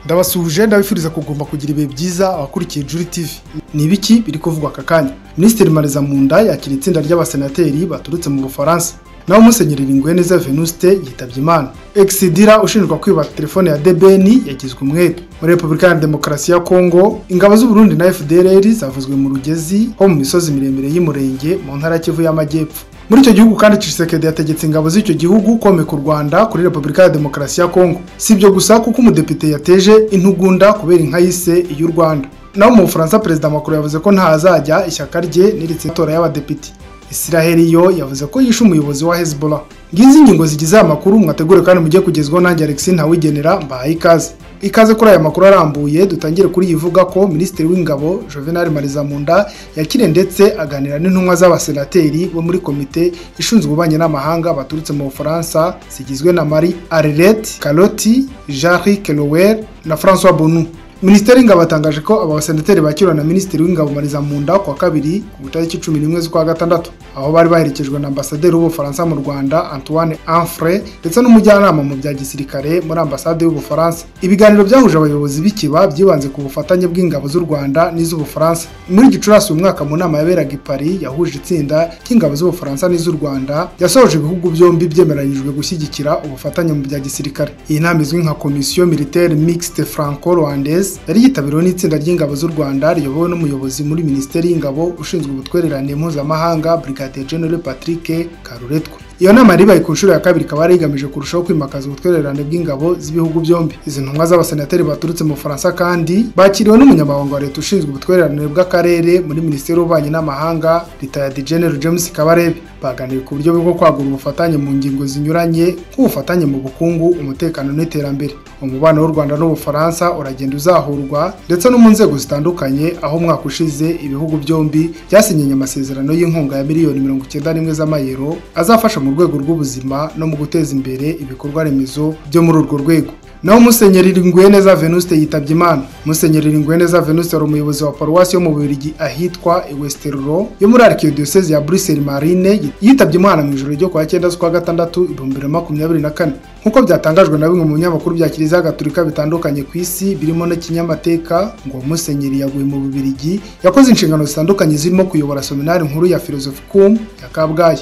Ndabasuhuje, ndabifuriza kugomba kugira ibihe byiza abakurikiye Juri TV. Ni ibiki biri kuvugwa aka kanya? Minisitiri Marizamunda yakira itsinda ry'abasenateri baturutse mu Bufaransa. Naho Musenyeri Ringweneza Venuste yitabye Imana. Exidira ushinjwa kwiba telefone ya Debeni yagizwe umwere. Muri Repubulika ya Demokarasi ya Kongo, ingabo z'u Burundi na FDLR zavuzwe mu Rugezi ho mu misozi miremire y'Umurenge mu ntara ya Kivu y'Amajyepfo. Muri icyo gihugu kandi Tshisekedi yategetse ingabo z'icyo gihugu komeka u Rwanda kuri Repubulika ya Demokarasi ya Kongo. Si ibyo gusa kuko umudepite yateje intugunda kubera inka yise y'u Rwanda. Naho mu Bufaransa Perezida Macron yavuze ko ntazajya ishyaka rye niritse itora y'abadepite. Israel yo yavuze ko yishe umuyobozi wa Hezbollah. Ngizi ingingo zigize aya makuru mwategure kandi mujye kugezwaho nanjye Alexis Ntawigenera, mbahaye ikaze. Ikaze kuri aya makuru arambuye. Dutangire kuri yivuga ko Minisitiri w'Ingabo Juvenal Marizamunda yakiriye ndetse aganira n'intumwa z'abasenateri bo muri komite ishinzwe ububanyi n'amahanga baturutse mu Bufaransa zigizwe na Marie Arlette Carlotti, Jean-Luc Lower na François Bonnou. Minisiteri y'Ingabo yatangaje ko aba basenateri bakiriwe na Minisitiri w'Ingabo Marizamunda ku wa kabiri ku itariki 11 z'ukwa gatandatu, aho bari baherekejwe na ambasaderi w'Ubufaransa mu Rwanda Antoine Anfre ndetse n'umujyanama mu bya gisirikare muri ambasade y'Ubufaransa. Ibiganiro byahuje abayobozi b'ikiba byibanze ku bufatanye bw'ingabo z'u Rwanda n'iz'Ubufaransa. Muri Gicurasi uyu mwaka mu nama yaberaga i Paris yahuje itsinda ry'ingabo z'Ubufaransa n'iz'u Rwanda, yasoje ibihugu byombi byemeranyijwe gushyigikira ubufatanye mu bya gisirikare. Iyi nama izwi nka Commission Militaire Mixte Franco-Rwandaise yari yitabiriwe n'itsinda ry'ingabo z'u Rwanda riyobowe n'umuyobozi muri Minisiteri y'Ingabo ushinzwe ubutwererane mpuzamahanga Brigadier General Patrick Karuretwa. Iyo nama yari ku nshuro ya kabiri ikaba yari igamije kurushaho kwimakaza ubutwererane bw'ingabo z'ibihugu byombi. Izi ntumwa z'abasenateri baturutse mu Bufaransa kandi bakiriwe n'umunyamabanga wa leta ushinzwe ubutwererane bw'akarere muri Minisiteri y'Ububanyi n'Amahanga Retired General James Kabarebe. Baganiriye ku buryo bwo kwagura ubufatanye mu ngingo zinyuranye nk'ubufatanye mu bukungu, umutekano n'iterambere. Umubano w'u Rwanda n'Ubufaransa uragenda uzahurwa ndetse no mu nzego zitandukanye, aho umwaka ushize ibihugu byombi byasinyanye amasezerano y'inkunga ya miliyoni 91 z'amayero azafasha mu rwego rw'ubuzima no mu guteza imbere ibikorwa remezo byo muri urwo rwego. Naho Musenyeri Ringweneza Venuste yitabye Imana. Musenyeri Ringweneza Venuste ari umuyobozi wa paruwasi yo mu Bubiligi ahitwa Westerlo yo muri Archdiocese ya Bruxelles Marine, yitabye Imana mu ijoro ryo kwa 9 z'ukwa gatandatu 2024. Nkuko byatangajwe na bimwe mu binyamakuru bya Kiliziya Gatolika bitandukanye ku isi birimo n'ikinyamateka, ngo Musenyeri yaguye mu Bubiligi yakoze inshingano zitandukanye zirimo kuyobora seminari nkuru ya Philosophicum ya Kabgayi,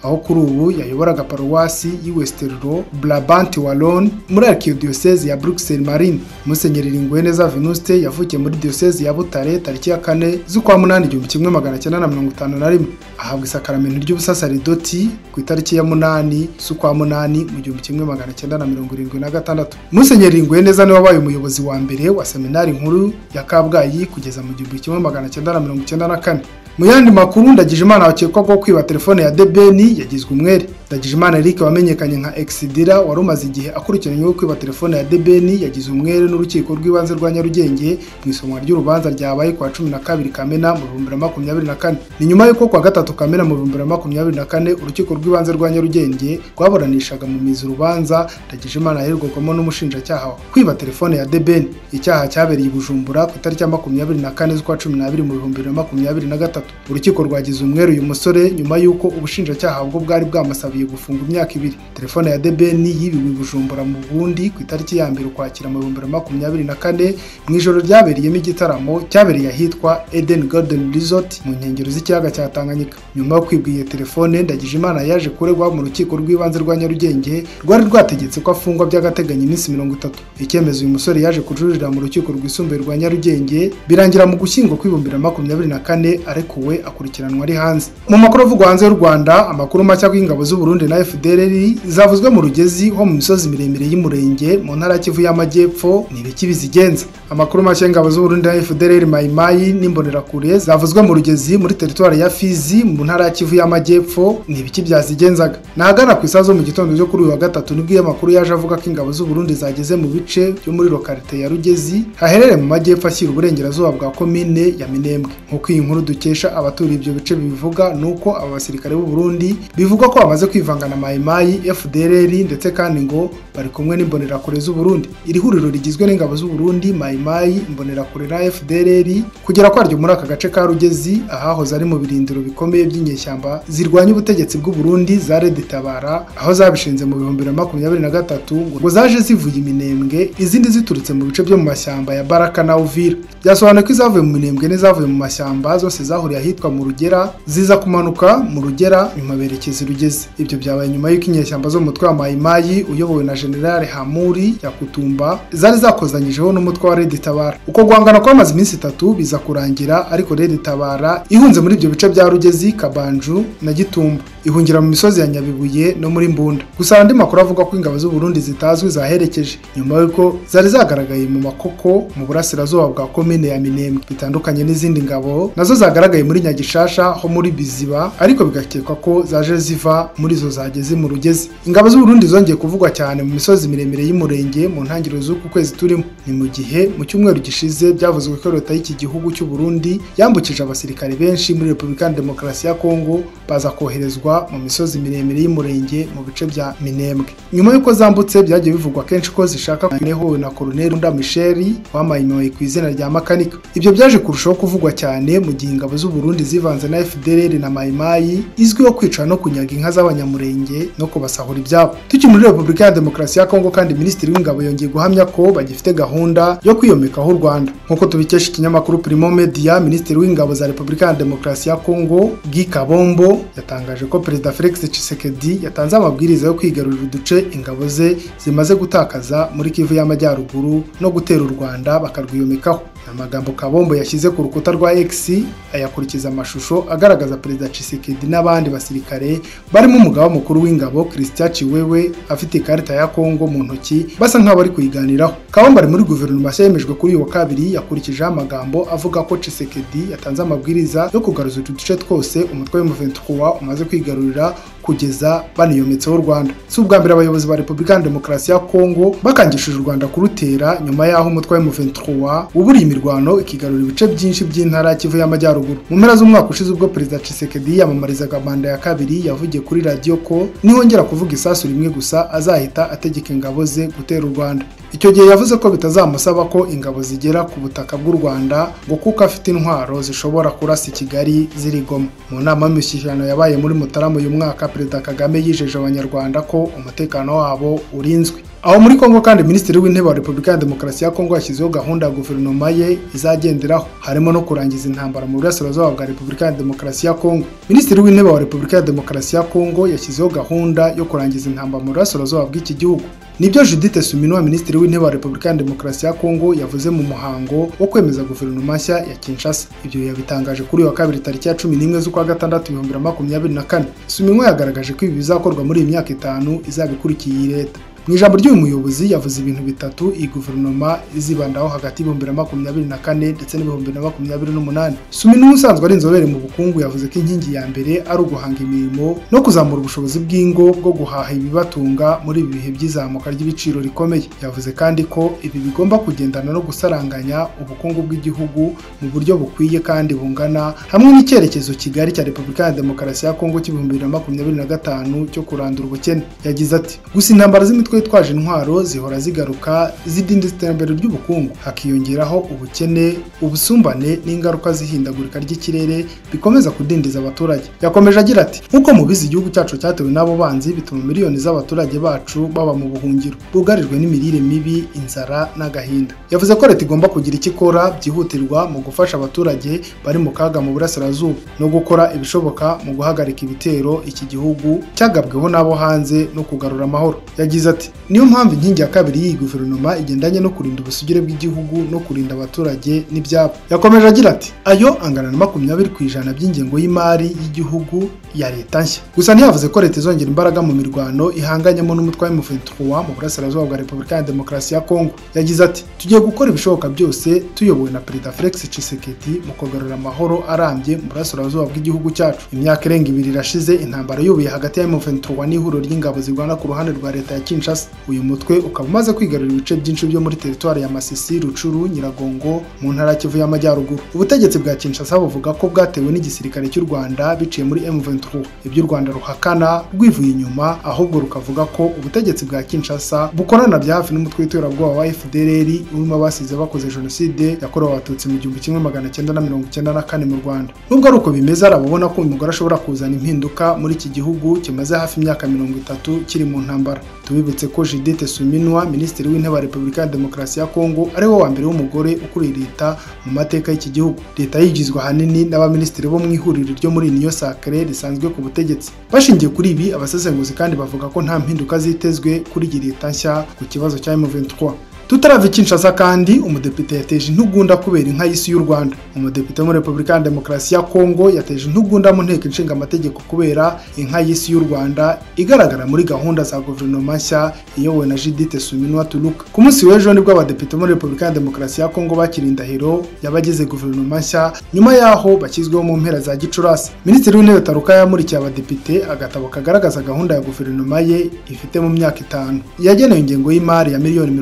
aho kuri ubu yayoboraga paruwasi y'i Westerlo Brabant Wallon muri Archdiocese ya Bruxelles Marine. Musenyeri Ringweneza Venuste yavukiye muri Diocese ya Butare tariki ya 4 z'ukwa munani 1951, ahabwa isakaramentu ry'ubusasaridoti ku itariki ya 8 z'ukwa munani mu 1976. Musenyeri Ringweneza niwe wabaye umuyobozi wa mbere wa seminari nkuru ya Kabgayi kugeza mu 1994. Mu yandi makuru, Ndagijimana wakekwa kwiba telefone ya Debeni yagizwe umwere. Ndagijimana Eric wamenyekanye nka Exidira wari umaze igihe akurikiranyweho kwiba telefone ya Debeni yagize umwere n'urukiko rw'ibanze rwa Nyarugenge mu isomwa ry'urubanza ryabaye kwa 12 Kamena mu 2024. Ni nyuma y'uko kwa 3 Kamena mu 2024 urukiko rw'ibanze rwa Nyarugenge rwaburanishaga mu mizi urubanza Ndagijimana yaregwagamo n'umushinjacyaha kwiba telefone ya Debeni. Icyaha cyabereye i Bujumbura ku itariki ya 24 z'ukwa 12 mu 2023. Urukiko rwagize umwere uyu musore nyuma y'uko ubushinjacyaha bwo bwari bwamusabiye gufunga imyaka 2. Telefone ya Debeni yibiwe i Bujumbura mu Burundi ku itariki ya 1 Ukwakira mu 2024 mu ijoro ryabereyemo igitaramo cyabereye ahitwa Eden Garden Resort mu nkengero z'ikiyaga cya Tanganyika. Nyuma yo kwibwa iyi telefone, Ndagijimana yaje kuregwa mu rukiko rw'ibanze rwa Nyarugenge rwari rwategetse ko afungwa by'agateganyo iminsi 30. Icyemezo uyu musore yaje kujuririra mu rukiko rwisumbuye rwa Nyarugenge birangira mu gushyingo kwa 2024 arekuwe akurikiranwa ari hanze. Mu makuru avugwa hanze y'u Rwanda, amakuru mashya y'ingabo z'u Burundi na FDLR zavuzwe mu Rugezi ho mu misozi miremire y'Umurenge mu ntara ya Kivu y'Amajyepfo ni ibiki bizigenza. Amakuru mashya y'ingabo z'u Burundi na FDLR Mayimayi n'Imbonerakure zavuzwe mu Rugezi muri teritwari ya Fizi mu ntara ya Kivu y'Amajyepfo ni ibiki byazigenzaga. Nahagana ku isaha zo mu gitondo cyo kuri uyu wa gatatu nibwo amakuru yaje avuga ko ingabo z'u Burundi zageze mu bice byo muri lokalite ya Rugezi haherereye mu majyepfo ashyira uburengerazuba bwa komine ya Minembwe. Nkuko iyi nkuru dukesha abaturiye ibyo bice bibivuga, nuko aba basirikare b'u Burundi bivugwa ko bamaze kwivanga na Mai Mai, FDLR ndetse kandi ngo bari kumwe n'imbonerakure z'u Burundi. Iri huriro rigizwe n'ingabo z'u Burundi, Mai Mai, imbonerakure na FDLR kugera kwaryo muri aka gace ka Rugezi ahahoze ari mu birindiro bikomeye by'inyeshyamba zirwanya ubutegetsi bw'u Burundi za Red Tabara, aho zabishinze mu 2023 ngo zaje zivuye Iminembwe, izindi ziturutse mu bice byo mu mashyamba ya Baraka na Uvira. Byasobanuye ko izavuye mu Minembwe n'izavuye mu mashyamba zose zahuriye ahitwa mu Rugera, ziza kumanuka mu Rugera nyuma berekeza Rugezi. Ibyo byabaye nyuma y'uko inyeshyamba zo mu mutwe wa Mai Mai uyobowe na General Hamuri Yakutumba zari zakozanyijeho n'umutwe wa Red Tabara. Uko guhangana kwamaze iminsi 3 biza kurangira, ariko Red Tabara ihunze muri ibyo bice bya Rugezi, Kabanju na Gitumba, ihungira mu misozi ya Nyabibuye no muri Mbunda. Gusa andi makuru avuga ko ingabo z'u Burundi zitazwi zaherekeje nyuma y'uko zari zagaragaye mu Makoko mu burasirazuba bwa komine ya Minembwe, bitandukanye n'izindi ngabo nazo zagaragaye muri Nyagishasha ho muri Biziba, ariko bigakekwa ko zaje ziva muri zo zageze mu Rugezi. Ingabo z'u Burundi zongeye kuvugwa cyane mu misozi miremire y'Umurenge mu ntangiriro z'uku kwezi turimo. Ni mu gihe mu cyumweru gishize byavuzwe ko leta y'iki gihugu cy'u Burundi yambukije abasirikare benshi muri Repubulika ya Demokarasi ya Kongo baza koherezwa mu misozi miremire y'Umurenge mu bice bya Minembwe. Nyuma y'uko zambutse byagiye bivugwa kenshi ko zishaka kuneho na Colonel Nda Michel wamayimaye ku izina rya Makanika. Ibyo byaje kurushaho kuvugwa cyane mu gihe ingabo z'u Burundi zivanze na FDLR na Mai Mai izwiho kwica no kunyaga inka z'abanyamurenge no kubasahura ibyabo. Tukiri muri Repubulika ya Demokarasi ya Kongo kandi, Minisitiri w'Ingabo yongeye guhamya ko bagifite gahunda yo kwiyomekaho u Rwanda. Nk'uko tubikesha ikinyamakuru Primo Media, Minisitiri w'Ingabo za Repubulika ya Demokarasi ya Kongo Guy Kabombo yatangaje ko Perezida Felix Tshisekedi yatanze amabwiriza yo kwigarurira uduce ingabo ze zimaze gutakaza muri Kivu y'Amajyaruguru no gutera u Rwanda bakarwiyomekaho. Amagambo Kabombo yashyize ku rukuta rwa X ayakurikiza amashusho agaragaza Perezida Tshisekedi n'abandi basirikare barimo umugaba mukuru w'ingabo Christian Chiwewe afite ikarita ya Kongo mu ntoki basa nk'aho bari kuyiganiraho. Kabombo ari muri guverinoma nshya yemejwe kuri uyu wa kabiri, yakurikijeho amagambo avuga ko Tshisekedi yatanze amabwiriza yo kugaruza utu duce twose umutwe wa M23 umaze kwigarurira kugeza baniyometseho u Rwanda. Si ubwa mbere abayobozi ba Repubulika ya Demokarasi ya Kongo bakangishije u Rwanda kurutera nyuma y'aho umutwe wa M23 wuburiye imirwano ikigarura ibice byinshi by'intara ya Kivu y'Amajyaruguru. Mu mpera z'umwaka ushize ubwo Perezida Tshisekedi yamamarizaga manda ya kabiri, yavugiye kuri radiyo ko nihongera kuvuga isasu rimwe gusa azahita ategeka ingabo ze gutera u Rwanda. Icyo gihe yavuze ko bitazamusaba ko ingabo zigera ku butaka bw'u Rwanda ngo kuko afite intwaro zishobora kurasa i Kigali ziri Goma. Mu nama y'umushyikirano yabaye muri Mutarama uyu mwaka, Perezida Kagame yijeje Abanyarwanda ko umutekano wabo urinzwe. Aho muri Kongo kandi, Minisitiri w'Intebe wa Repubulika ya Demokarasi ya Kongo yashyizeho gahunda ya guverinoma ye izagenderaho, harimo no kurangiza intambara mu burasirazuba bwa Repubulika ya Demokarasi ya Kongo. Minisitiri w'Intebe wa Repubulika ya Demokarasi ya Kongo yashyizeho gahunda yo kurangiza intambara mu burasirazuba bw'iki gihugu. Nibyo Judith Suminwa, Minisitiri w'Intebe wa Repubulika ya Demokarasi ya Kongo, yavuze mu muhango wo kwemeza guverinoma nshya ya Kinshasa. Ibyo yabitangaje kuri uyu wa kabiri tariki ya 11 z'ukwa gatandatu 2024. Suminwa yagaragaje ko ibi bizakorwa muri iyi myaka 5 izaba ikurikiye iyi leta. Mu ijambo ry'uyu muyobozi yavuze ibintu bitatu iyi guverinoma izibandaho hagati y'ibihumbi 2024 ndetse n'ibihumbi 2028. Suminwa usanzwe ari inzobere mu bukungu yavuze ko inkingi ya mbere ari uguhanga imirimo no kuzamura ubushobozi bw'ingo bwo guhaha ibibatunga muri ibi bihe by'izamuka ry'ibiciro rikomeye. Yavuze kandi ko ibi bigomba kugendana no gusaranganya ubukungu bw'igihugu mu buryo bukwiye kandi bungana, hamwe n'icyerekezo kigari cya Repubulika ya Demokarasi ya Kongo cy'ibihumbi 2025 cyo kurandura ubukene. Yagize ati: "Gusa intambara z'imitwe yitwaje intwaro zihora zigaruka zidindiza iterambere ry'ubukungu, hakiyongeraho ubukene, ubusumbane n'ingaruka z'ihindagurika ry'ikirere bikomeza kudindiza abaturage." Yakomeje agira ati: "Nk'uko mubizi, igihugu cyacu cyatewe n'abo banzi bituma miliyoni z'abaturage bacu baba mu buhungiro, bugarijwe n'imirire mibi, inzara n'agahinda." Yavuze ko leta igomba kugira icyo ikora byihutirwa mu gufasha abaturage bari mu kaga mu burasirazuba no gukora ibishoboka mu guhagarika ibitero iki gihugu cyagabweho n'abo hanze no kugarura amahoro. Yagize ati: "Niyo mpamvu inkingi ya kabiri y'iyi guverinoma igendanye no kurinda ubusugire bw'igihugu no kurinda abaturage n'ibyabo." Yakomeje agira ati: "Ayo angana na 20% by'ingengo y'imari y'igihugu ya leta nshya." Gusa ntiyavuze ko leta izongera imbaraga mu mirwano ihanganyemo n'umutwe wa M23 mu burasirazuba bwa Repubulika ya Demokarasi ya Kongo. Yagize ati: "Tugiye gukora ibishoboka byose tuyobowe na Perezida Felix Tshisekedi mu kugarura amahoro arambye mu burasirazuba bw'igihugu cyacu." Imyaka irenga 2 irashize intambara yubuye hagati ya M23 n'ihuriro ry'ingabo zirwana ku ruhande rwa leta ya Kinshasa. Kinshasa. Uyu mutwe ukaba umaze kwigarurira ibice byinshi byo muri teritwari ya Masisi, Rucuru, Nyiragongo mu ntara ya Kivu y'Amajyaruguru. Ubutegetsi bwa Kinshasa buvuga ko bwatewe n'igisirikare cy'u Rwanda biciye muri M23. Ibyo u Rwanda ruhakana rwivuye inyuma, ahubwo rukavuga ko ubutegetsi bwa Kinshasa bukorana bya hafi n'umutwe w'iterabwoba wa FDLR urimo abasize bakoze jenoside yakorewe Abatutsi mu 1994 mu Rwanda. Nubwo ari uko bimeze, arababona ko uyu mugore ashobora kuzana impinduka muri iki gihugu kimaze hafi imyaka 30 kiri mu ntambara. Tubibutse ko Judith Suminwa, Minisitiri w'Intebe wa Repubulika ya Demokarasi ya Kongo, ari we wa mbere w'umugore ukuriye leta mu mateka y'iki gihugu. Leta yigizwe ahanini n'abaminisitiri bo mu ihuriro ryo muri Union Sacrée risanzwe ku butegetsi. Bashingiye kuri ibi, abasesenguzi kandi bavuga ko nta mpinduka zitezwe kuri iyi leta nshya ku kibazo cya M23. Tutarava Kinshasa kandi, umudepite yateje intugunda kubera inka y'isi y'u Rwanda. Umudepite wo muri Repubulika ya Demokarasi ya Kongo yateje intugunda mu nteko ishinga amategeko kubera inka y'isi y'u Rwanda igaragara muri gahunda za guverinoma nshya iyobowe na Judith Suminwa Tuluka. Ku munsi w'ejo nibwo abadepite muri Repubulika ya Demokarasi ya Kongo bakiriye indahiro y'abagize guverinoma nshya nyuma yaho bashyizweho mu mpera za Gicurasi. Minisitiri w'Intebe Taruka yamurikiye abadepite agatabo kagaragaza gahunda ya guverinoma ye ifite mu myaka 5. Yagenewe ingengo y'imari ya miliyoni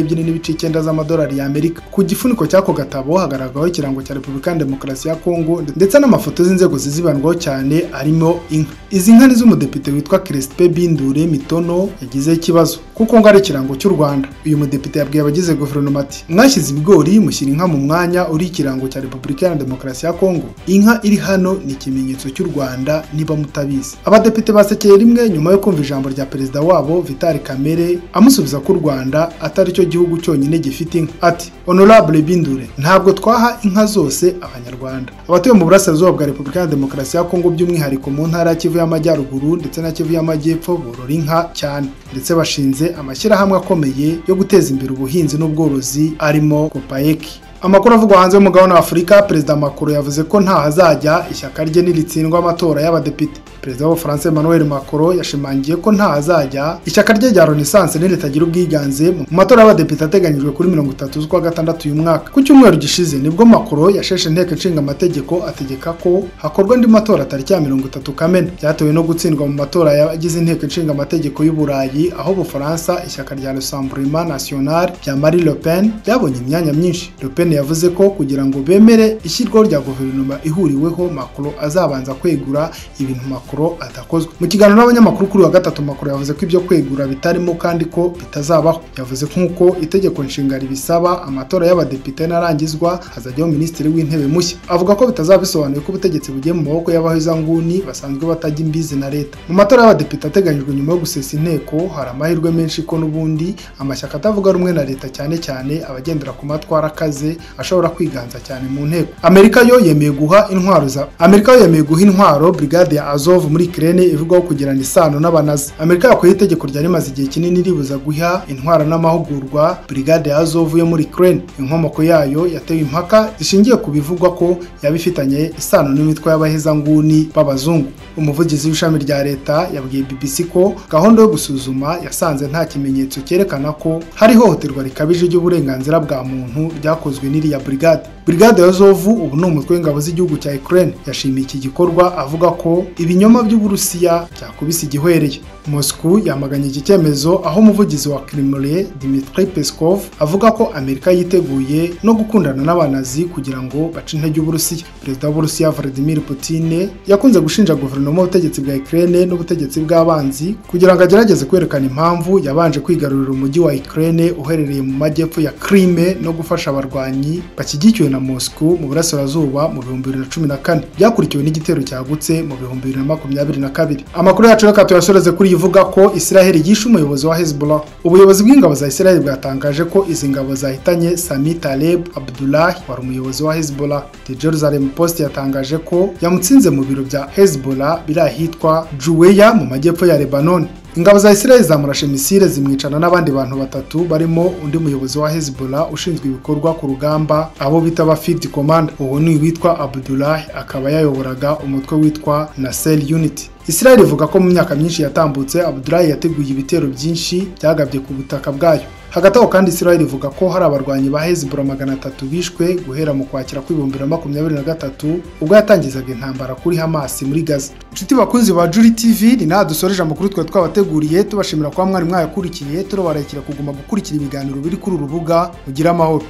92.9 z'amadolari y'Amerika. Ku gifuniko cy'ako gatabo hagaragaho ikirango cya Repubulika ya Demokarasi ya Kongo ndetse n'amafoto z'inzego zizibandwaho cyane arimo inka. Izi nka ni z'umudepite witwa Crespe Bindure Mitono yagize ikibazo kuko ngo ari ikirango cy'u Rwanda. Uyu mudepite yabwiye abagize guverinoma ati: "Mwashyize ibigori mushyira inka mu mwanya uri ikirango cya Repubulika ya Demokarasi ya Kongo. Inka iri hano ni ikimenyetso cy'u Rwanda niba mutabizi." Abadepite basekeye rimwe nyuma yo kumva ijambo rya perezida wabo Vital Kamerhe amusubiza ko u Rwanda atari cyo gihugu cyonyine gifite inka. Ati: "Honorable Bindure, ntabwo twaha inka zose Abanyarwanda." Abatuye mu burasirazuba bwa Repubulika ya Demokarasi ya Kongo by'umwihariko mu ntara ya Kivu y'Amajyaruguru ndetse na Kivu y'Amajyepfo borora inka cyane, ndetse bashinze amashyirahamwe akomeye yo guteza imbere ubuhinzi n'ubworozi arimo Kopayeki. Amakuru avugwa hanze y'umugabane wa Afurika, Perezida Macron yavuze ko nta hazajya ishyaka rye niritsindwa amatora y'abadepite. Perezida w'Ubufaransa Emmanuel Macron yashimangiye ko nta hazajya ishyaka rye rya Renaissance niritagira ubwiganze mu matora y'abadepite ateganyijwe kuri 30 z'ukwa gatandatu uyu mwaka. Ku cyumweru gishize nibwo Macron yasheshe inteko ishinga amategeko ategeka ko hakorwa andi matora tariki ya 30 Kamena. Byatewe no gutsindwa mu matora y'abagize inteko ishinga amategeko y'u Burayi, aho Ubufaransa ishyaka rya Rassemblement National rya Marine Le Pen ryabonye imyanya myinshi. Le Pen yavuze ko kugira ngo bemere ishyirwaho rya guverinoma ihuriweho Macron azabanza kwegura, ibintu Macron adakozwe. Mu kiganiro n'abanyamakuru kuri wa gatatu, Macron yavuze ko ibyo kwegura bitarimo kandi ko bitazabaho. Yavuze nk'uko itegeko nshinga ribisaba, amatora y'abadepite narangizwa hazajyaho minisitiri w'intebe mushya. Avuga ko bitazaba bisobanuye ko ubutegetsi bugiye mu maboko y'abahezanguni basanzwe batajya imbizi na leta. Mu matora y'abadepite ateganyijwe nyuma yo gusesa inteko, hari amahirwe menshi ko n'ubundi amashyaka atavuga rumwe na leta cyane cyane abagendera ku matwara akaze ashobora kwiganza cyane mu nteko. Amerika yo yemeye guha intwaro za Amerika yo yemeye guha intwaro brigade ya Azov muri Ukraine ivugwaho kugirana isano n'abanazi. Amerika yakuye itegeko ryari rimaze igihe kinini ribuza guha intwaro n'amahugurwa brigade ya Azov yo muri Ukraine. Inkomoko yayo yatewe impaka zishingiye ku bivugwa ko yabifitanye isano n'imitwe y'abahezanguni b'abazungu. Umuvugizi w'ishami rya leta yabwiye BBC ko gahunda yo gusuzuma yasanze nta kimenyetso cyerekana ko hari ihohoterwa rikabije ry'uburenganzira bwa muntu ryakozwe n'iriya brigade. Brigade ya Azov ubu ni umutwe w'ingabo z'igihugu cya Ukraine. Yashimiye iki gikorwa avuga ko ibinyoma by'Uburusiya byakubise igihwereye. Moscow yamaganye iki cyemezo, aho umuvugizi wa Kremlin Dmitry Peskov avuga ko Amerika yiteguye no gukundana n'abanazi kugira ngo bace intege Uburusiya. Perezida w'Uburusiya Vladimir Putin yakunze gushinja guverinoma y'ubutegetsi bwa Ukraine n'ubutegetsi bw'abanzi kugira ngo agerageze kwerekana impamvu yabanje kwigarurira umujyi wa Ukraine uherereye mu majyepfo ya Crimea no gufasha abarwanyi bashyigikiwe na Moscow mu burasirazuba mu 2014. Byakurikiwe n'igitero cyagutse mu 2022. Amakuru yacu reka tuyasoreze kuri ivuga ko Israel yishe umuyobozi wa Hezbollah. Ubuyobozi bw'ingabo za Israel bwatangaje ko izi ngabo zahitanye Sami Taleb Abdullah wari umuyobozi wa Hezbollah. The Jerusalem Post yatangaje ko yamutsinze mu biro bya Hezbollah biri ahitwa Juweya mu majyepfo ya Lebanon. Ingabo za Israel zamurashe misile zimwicana n'abandi bantu batatu barimo undi muyobozi wa Hezbollah ushinzwe ibikorwa ku rugamba abo bita ba Field Commander. Uwo ni witwa Abdullah, akaba yayoboraga umutwe witwa Nasser Unit. Israel ivuga ko mu myaka myinshi yatambutse Abdullah yateguye ibitero byinshi byagabye ku butaka bwayo. Hagati aho kandi Israel ivuga ko hari abarwanyi ba Hezbollah 300 bishwe guhera mu kwakira kwa 2023 ubwo yatangizaga intambara kuri Hamas muri Gaza. Inshuti bakunzi ba Juri TV, ni naha dusoreje amakuru twe twabateguriye, tubashimira kwa mwari mwayakurikiye, turobarekera kuguma gukurikira ibiganiro biri kuri urubuga. Mugire amahoro.